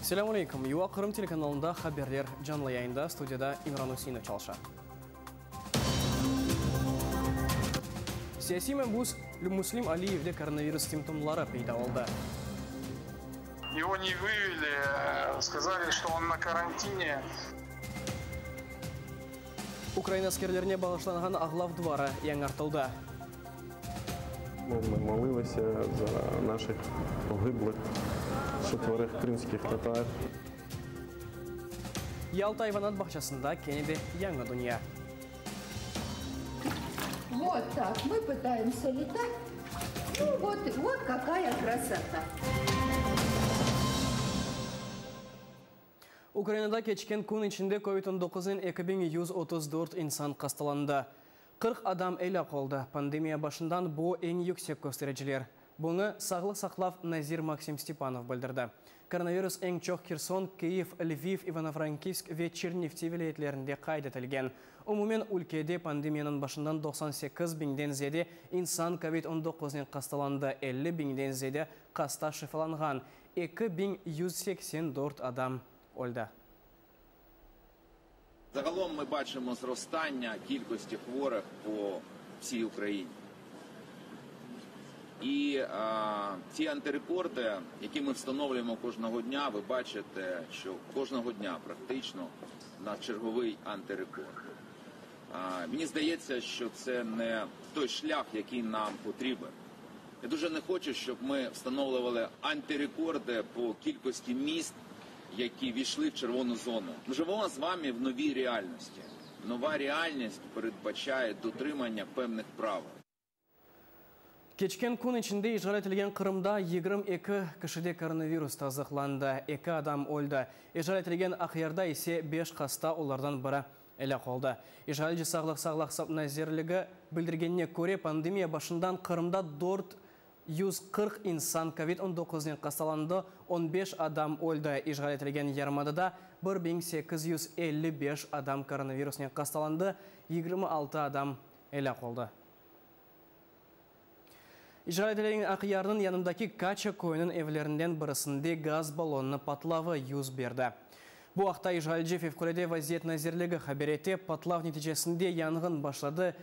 Selâm aleyküm! UA Qırım telekanalında haberler canlı yayında, studiyada İmran Üseinov çalışa. Siyasiy mabüs Müslim Aliyevde koronavirus simptomları peyda oldı. Ego ne vıveli, skazali, çto on na karantine. Ukraina askerlerine bağışlanğan ağlav duvarı yañartıldı. Mı molilися za naših pogiblih çetvorih krımskih tatar. Yalta ayvanat bağçasında kene de yañı dünya. Vot tak, mı pıtaemsâ letat, nu vot, vot kakaya krasota. Ukrainada keçken kün içinde Covid on doquznen 2134 insan hastalandı. 40 adam elâk oldı. Pandemiya başından bu eñ yüksek köstericiler. Bunı sağlıq saqlav nazir Maksim Stepanov bildirdi. Koronavirus eñ çoq Herson, Kyiv, Lviv, İvano-Frankivsk ve Çernivtsi vilâyetlerinde qayd etilgen. Umumen, ülkede pandemiyanıñ başından 98 biñden ziyade insan Covid on doquznen hastalandı, 50 biñden ziyade hasta şifalanğan, 2184 adam öldi. Загалом ми бачимо зростання кількості хворих по всій Україні. І ці антирекорди, які ми встановлюємо кожного дня, ви бачите, що кожного дня практично на черговий антирекорд. Мені здається, що це не той шлях, який нам потрібен. Я дуже не хочу, щоб ми встановлювали антирекорди по кількості міст, які ввійшли в червону зону. Ми живемо з вами в новій реальності. Нова реальність передбачає дотримання певних правил. Keçken kün içinde işğal etilgen Qırımda 22 kişide koronavirus tasdıqlandı, eki adam öldi. İşğal etilgen Aqyarda ise beş hasta, olardan biri elâk oldı. İşğalci Sağlıq saqlav nazirligi bildirgenine köre, pandemiya başından Qırımda 440 insan Covid on doquznen hastalandı, 15 adam öldi. İşğal etilgen yarımadada 1855 adam koronavirusnen hastalandı, 26 adam elâk oldı. İşğal etilgen Aqyarnıñ yanındaki Kaça köyüniñ evlerinden birisinde gaz ballonınıñ patlavı yüz berdi. Bu aqta işğalci Fevqulâde vaziyet nazirligi haber ete. Patlav neticesinde yanğın başladı,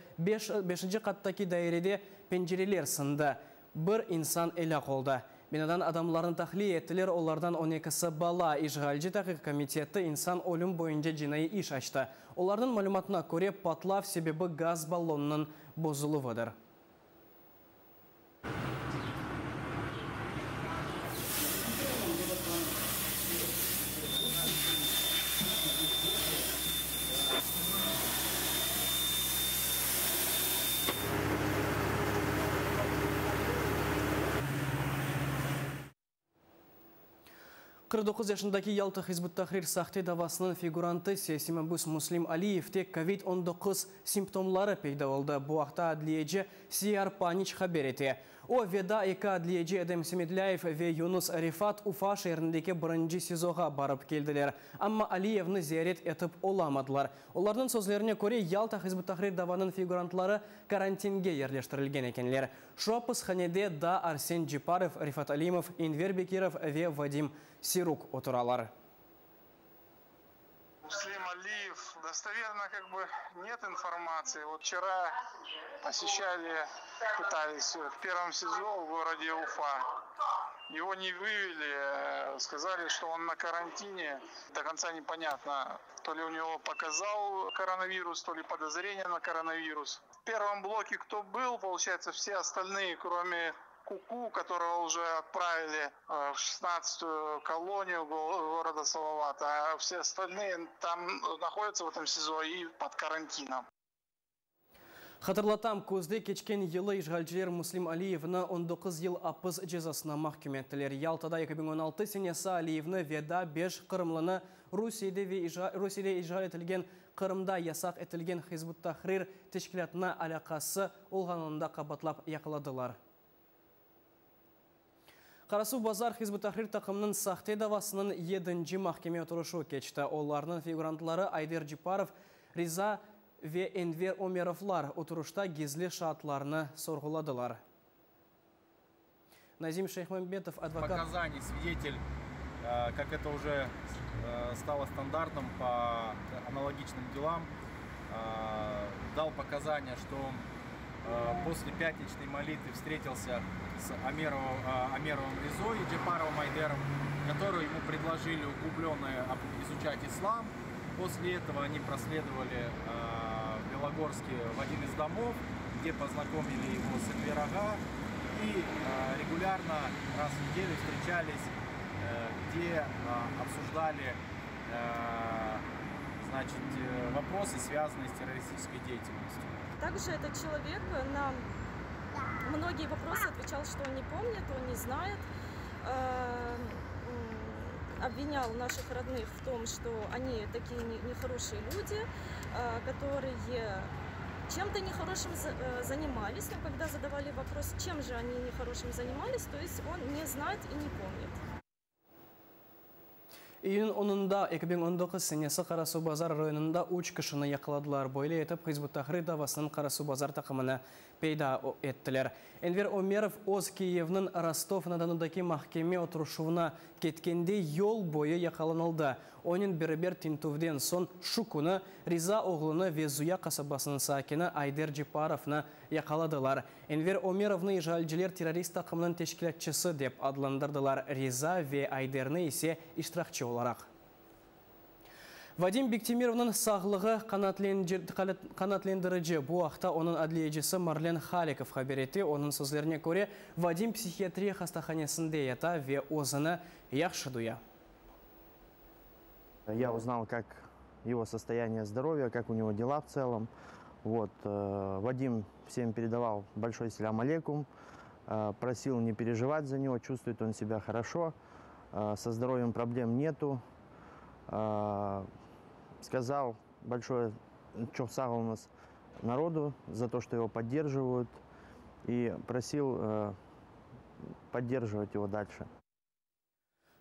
beşinci qattaki dairede pencereler sındı, bir insan elâk oldı. Binadan adamlarnı tahliye ettiler, olardan on ekisi bala. İşğalci Taqiq komiteti insan ölüm boyunca cinaiy iş açtı. Olarnıñ malümatına köre, patlav sebebi gaz ballonınıñ bozuluvıdır. 49 yaşındaki Yalta Hizb ut-Tahrir sahte davasınıñ figurantı, siyasiy mabüs Muslim Aliyevde Covid 19 simptomları peyda oldı. Bu aqta adliyeci Siyar Paniç haber ete. O ve daa eki adliyeci Edem Semedlâyev ve Yunus Refat Ufa şeerindeki birinci SİZOğa barıp keldiler. Amma Aliyevni ziyaret etip olamadılar. Olarnıñ sözlerine köre, Yalta Hizb ut-Tahrir davanıñ figurantları karantinge yerleştirilgen ekenler. Şu apishanede daa Arsen Ceparov, Refat Alimov, Enver Bekirov ve Vadim Siruk oturalar. Muslim Aliyev, Достоверно как бы нет информации. Вот вчера посещали, пытались в первом СИЗО в городе Уфа. Его не вывели, сказали, что он на карантине. До конца непонятно, то ли у него показал коронавирус, то ли подозрение на коронавирус. В первом блоке кто был, получается, все остальные, кроме Куку, которого уже отправили в 16-ю колонию города Салавата, а все остальные там находятся в этом СИЗО и под карантином. Hatırlatam, küzde keçken yılı işğalciler Muslim Aliyevni 19 yıl apis cezasına mahküm ettiler. Yaltada 2016 senesi Aliyevni ve daa beş qırımlını Rusiyede ve Rusiyede işğal etilgen Qırımda yasaq etilgen Hizb ut-Tahrir teşkilâtına alâqası olğanında qabaatlap yaqaladılar. Qarasuvbazar Hizb ut-Tahrir taqımınıñ sahte davasınıñ yedinci mahkeme oturışı keçti. Olarnıñ figurantları Ayder Ceparov, Riza ve Enver Ömerovlar oturışta gizli şaatlarnı sorğuladılar. Nazim Şeyhmambetov advokat. Показаний свидетель. Как это уже стало стандартом по аналогичным делам, дал показания, что он после пятничной молитвы встретился с Омеровым Резой и Джепаровым Айдером, которые ему предложили углубленно изучать ислам. После этого они проследовали в Белогорске в один из домов, где познакомили его с Энвер Ага и регулярно раз в неделю встречались, где обсуждали значит, вопросы, связанные с террористической деятельностью. Также этот человек на многие вопросы отвечал, что он не помнит, он не знает. Обвинял наших родных в том, что они такие нехорошие люди, которые чем-то нехорошим занимались, но когда задавали вопрос, чем же они нехорошим занимались, то есть он не знает и не помнит. İyünniñ onunda 2019 senesi Qarasuvbazar rayonında üç kişini yaqaladılar. Böyle etip Hizb ut-Tahrir davasınıñ Qarasuvbazar taqımını peyda ettiler. Enver Ömerov öz kiyeviniñ Rostov-na-Donudaki mahkeme oturışuvına ketkende yol boyu yaqalanıldı. Onen beraber tintüvden soñ şu künü Riza oğlunı ve Zuya qasabasınıñ sakini Ayder Ceparovnı yaqaladılar. Enver Ömerovnı işğalciler terrorist taqımınıñ teşkilâtçısı dep adlandırdılar, Riza ve Ayderni ise iştirakçi olaraq. Vadim Bektemirovnıñ sağlığı qanaatlendirici. Bu aqta onıñ adliyecisi Marlen Halikov haber etti. Onıñ sözlerine köre, Vadim psihiatriya hastahanesinde yata ve özüni yahşı duya. Я узнал, как его состояние здоровья, как у него дела в целом. Вот, Вадим всем передавал большой селям алейкум, просил не переживать за него, чувствует он себя хорошо, со здоровьем проблем нету. Сказал большое çoq sağ oluñız народу за то, что его поддерживают, и просил поддерживать его дальше.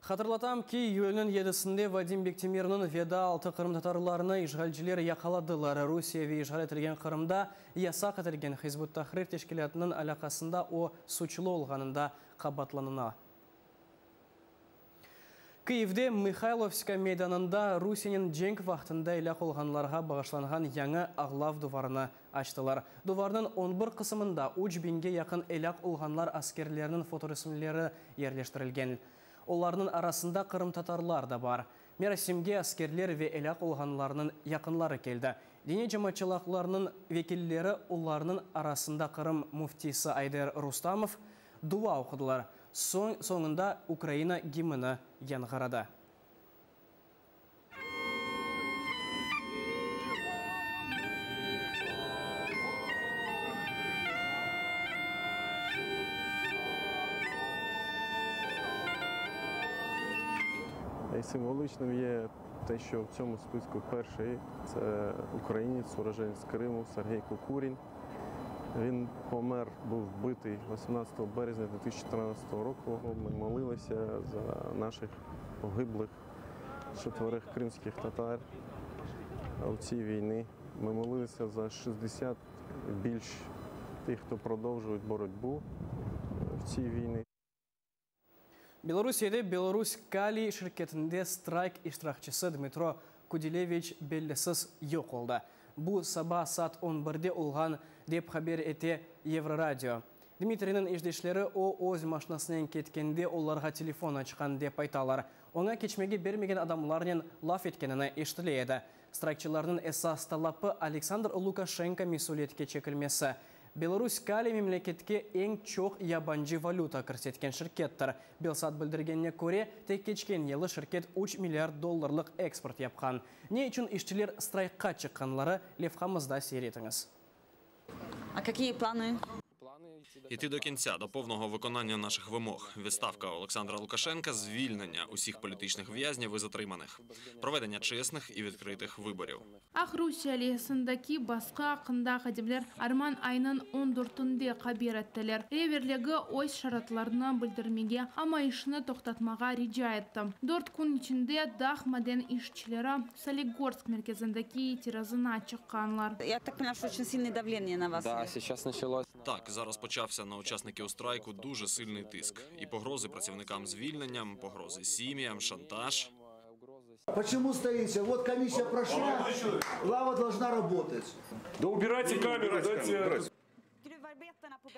Hatırlatam ki, iyülniñ yedisinde Vadim Bektemirovnıñ ve daa altı qırımtatarlarını işğalciler yaqaladılar. Rusiye ve işğal etilgen Qırımda yasaq etilgen Hizb ut-Tahrir teşkilâtınıñ alâqasında o suçlu olğanında qabaatlanıla. Kyivde Mihaylovska meydanında Rusiyenen cenk vaqtında elâk olğanlarğa bağışlanğan yañı ağlav duvarını açtılar. Duvarnıñ on bir qısımında üç biñge yaqın elâk olğanlar askerleriniñ fotoresimleri yerleştirilgen. Olarnıñ arasında qırımtatarlar da bar. Merasimge askerler ve elâk olğanlarnıñ yaqınları keldi. Diniy cemaatçılıqlarnıñ vekilleri, olarnıñ arasında Qırım müftisi Ayder Rustamov, dua oqudılar. Soñ soñunda Ukraina gimni yañğıradı. Найсимволичним є те, що в цьому списку перший це українець, уроженець Криму Сергій Кукурін. Він помер, був вбитий 18 березня 2014 року. Ми молилися за наших погиблих четверих кримських татар у цій війні. Ми молилися за 60 більш тих, хто продовжують боротьбу в цій війні. Belorusiyede Belarus-Kaliy şirketinde strayk iştirakçisi Dmitro Kudileviç bellisiz yoq oldı. Bu saba saat on birde olğan, dep haber ete Yevroradio. Dmitriyniñ işdeşleri o, öz maşinasınen ketkende olarğa telefon açqan, dep aytalar. Oña keçmege bermegen adamlarnen laf etkenini eşitile edi. Straykçılarnıñ esas talapı, Aleksandr Lukaşenko mesüliyetke çekilmesi. Belarus-Kaliy memleketke eñ çoq yabancı valüta kirsetken şirkettir. Belsat bildirgenine köre, tek keçken yılı şirket üç milliard dollarlıq eksport yapqan. Ne içün işçiler strayqqa çıqqanları levhamızda seyir etiñiz. А какие планы? Йти до кінця, до повного виконання наших вимог. Відставка Олександра Лукашенка, звільнення усіх політичних в'язнів і затриманих, проведення чесних і відкритих виборів. Aqrusiye aleyhindeki basqı aqqında hadimler arman ayınıñ on dörtünde haber ettiler. Reberligi öz şartlarını bildirmege, amma işni toqtatmağa rica etti. Dört kün içinde dağ-maden işçileri Soligorsk merkezindeki itirazına çıqqanlar. Я так поняла, что очень сильное давление на вас. Да, сейчас началось. Так, зараз почався. Стався на учасників страйку дуже сильний тиск. І погрози працівникам звільненням, погрози сім'ям, шантаж. Почему стоите? Вот комиссия прошла, лава должна работать. Да убирайте камеру, дайте...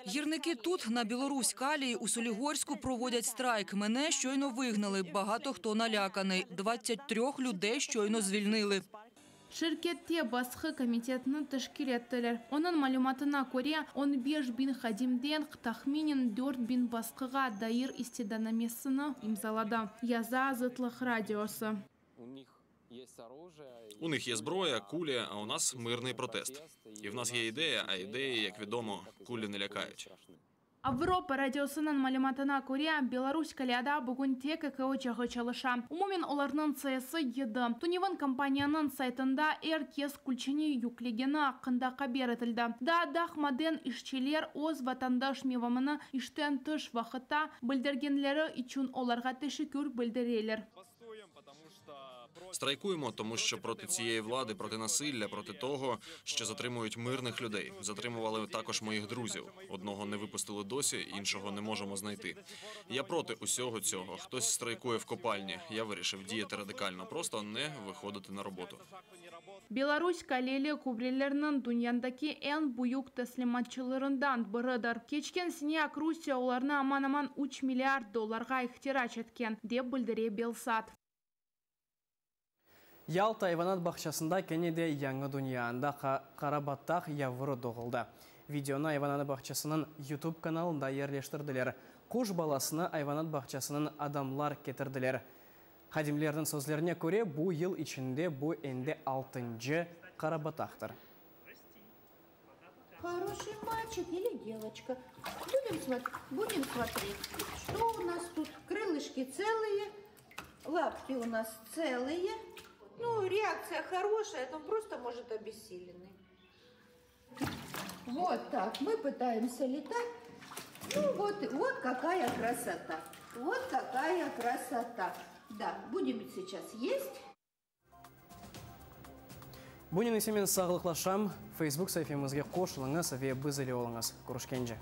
Гірники тут, на Білоруськалії, у Солігорську проводять страйк. Мене щойно вигнали. Багато хто наляканий. 23 людей щойно звільнили. Şirkette basqı komitetini teşkil ettiler. Onıñ malümatına köre, 15 biñ hadimden tahminen 4000 basqığa dair istidanamesini imzaladı, yaza Azatlıq Radiosı. У них є зброя, кулі, а у нас мирний протест. І в нас є ідея, а ідеї, як відомо, кулі не лякають. Avropa radiosınıñ malümatına köre, Beloruskaliyda bugün tek eki ocağı çalışa. Umumen olarnıñ sayısı yedi. Tünevin kompaniyanıñ saytında er kes külçeni yüklegeni aqqında haber etildi. Daa dağ-maden işçiler öz vatandaş mevamını işten tış vaqıtta bildirgenleri içün olarğa teşekkür bildireler. Страйкуємо, тому що проти цієї влади, проти насилля, проти того, що затримують мирних людей. Затримували також моїх друзів. Одного не випустили досі, іншого не можемо знайти. Я проти усього цього. Хтось страйкує в копальні. Я вирішив діяти радикально, просто не виходити на роботу. Beloruskaliyli kübrelerniñ dünyadaki eñ büyük teslimatçılarından biridir. Keçken sene Aqrusiye olarnı aman-aman 3 milliard dollarğa ihrac etken, dep bildire Belsat. Yalta ayvanat bağçasında kene de yañı dünya, anda qarabataq yavru doğuldı. Videonı ayvanat bağçasınıñ YouTube kanalında yerleştirdiler. Quş balasını ayvanat bağçasınıñ adamlar ketirdiler. Hadimlerniñ sözlerine köre, bu yıl içinde bu endi altıncı qarabataqtır. Хороший мальчик или девочка. Будем, смотреть, будем смотреть, что у нас тут. Крылышки целые, лапки у нас целые. Ну, реакция хорошая, но просто, может, обессиленный. Вот так, мы пытаемся летать. Ну, вот, вот какая красота. Вот какая красота. Да, будем сейчас есть. Bunıñ ile men sağlıqlaşam. Facebook saifemizge qoşulıñız ve biz ile oluñız. Körüşkence.